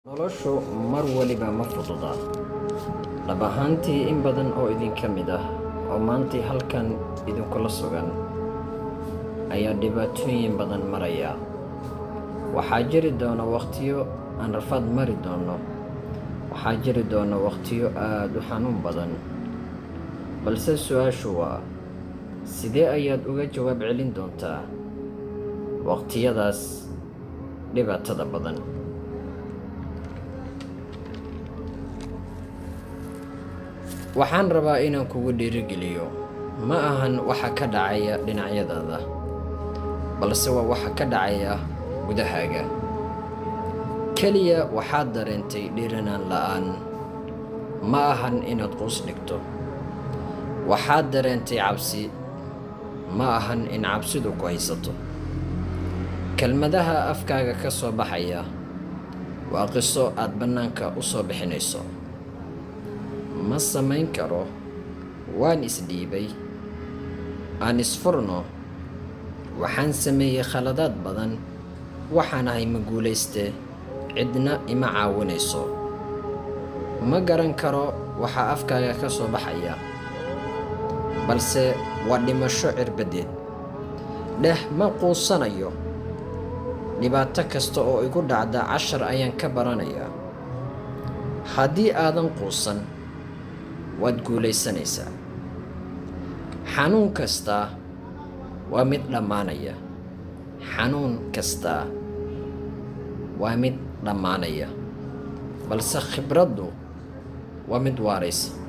Noloshu mar waliba ma fududa. Dhab ahaantii, in badan oo idinka mid ah oo maanta halkan idinkula sugan ayaa dhibaatooyin badan maraya. Waxaa jiri doona waqtiyo aan rafaad mari doono. Waxaa jiri doona waqtiyo aad u xanuun badan. Balse su'aashu waa, sidee ayaad uga jawaab celin doontaa waqtiyadaas dhibaatada badan? Waxaan rabaa inaan kugu dhiirrigeliyo. Ma ahan waxa ka dhacaya dhinacyadaada, balse waa waxa ka dhacaya gudahaaga. Kaliya waxaad dareentay dhiirranaan la'aan. Ma ahan inaad quus dhigto. Waxaad dareentay cabsi. Ma ahan in cabsidu ku haysato. Kelmadaha afkaaga ka soo baxaya waa qiso aad bannaanka u soo bixinayso. Ma samayn karo, waan is dhiibay, aan is furno, waxaan sameeyay khaladaad badan, waxaan ahay ma guulayste, cidna ima caawinayso. Ma garan karo waxa afkaaga ka soo baxaya, balse waa dhimasho cirbadeed. Dheh, ma quusanayo. Dhibaato kasta oo igu dhacda cashar ayaan ka baranayaa. Haddii aadan quusan, waad guulaysanaysaa. Xanuun kasta waa mid dhammaanaya. Xanuun kasta waa mid dhammaanaya, balse khibraddu waa mid waaraysa.